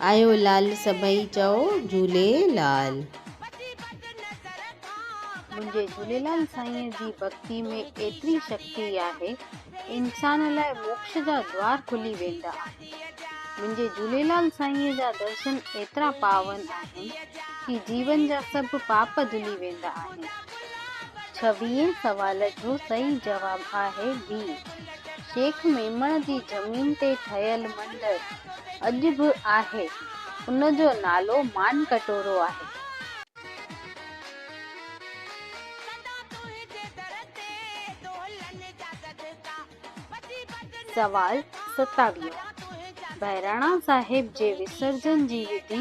آيو لال سڀئي چئو جهوليلال. منهنجي جهوليلال سائينء جي ڀڳتي ۾ ايتري شڪتي آهي، انسان لاء موڪش جا دوار کلي ويندا آهن. منهنجي جهوليلال سائينء جا درشن ايترا پاون آهن ڪي جيون جا سڀ پاپ ڌلي ويندا آهن. ڇويهين سوال جو صحيح جواب آهي بي. شيخ ميمڻ جي زمين تي ٺهيل مندر اڄ به آهي، ان جو نالو مان ڪٽورو آهي. سوال ستاويهون، بهراڻا صاحب جي وسرجن جي وڌي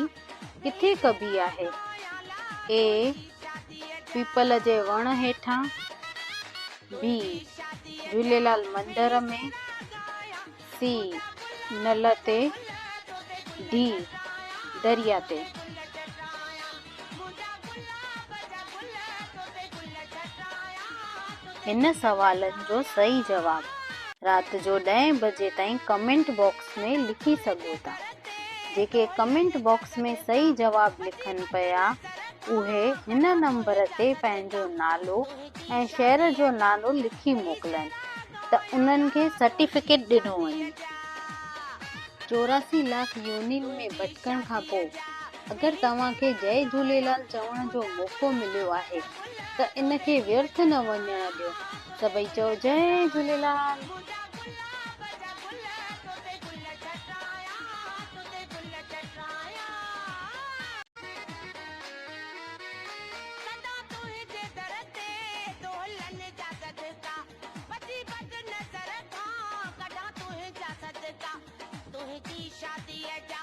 ڪٿي ڪبي آهي؟ اي، پيپل جي وڻ هيٺان، بي، جهوليلال مندر ۾، سي، نل تي، ڊي، دريا تي. هن سوالن جو صحيح جواب رات جو ڏهين بجي تائين ڪمينٽ باڪس ۾ لکي سگهو ٿا. جيڪي ڪمينٽ باڪس ۾ صحيح جواب لکن پيا اهي هن نمبر تي پنهنجو نالو ۽ شهر جو نالو لکي موڪلن ته انهن کي سرٽيفڪيٽ ڏنو وڃي. 84 لاک يونين ۾ ڀٽڪڻ کان پوء اگر توهان کي جئي جهوليلال چوڻ جو موقعو مليو آهي ته ان کي ويرٿ نه وڃڻ ڏيو. سڀئي چئو جئي جهوليلال. تنهنجي شاديء جا.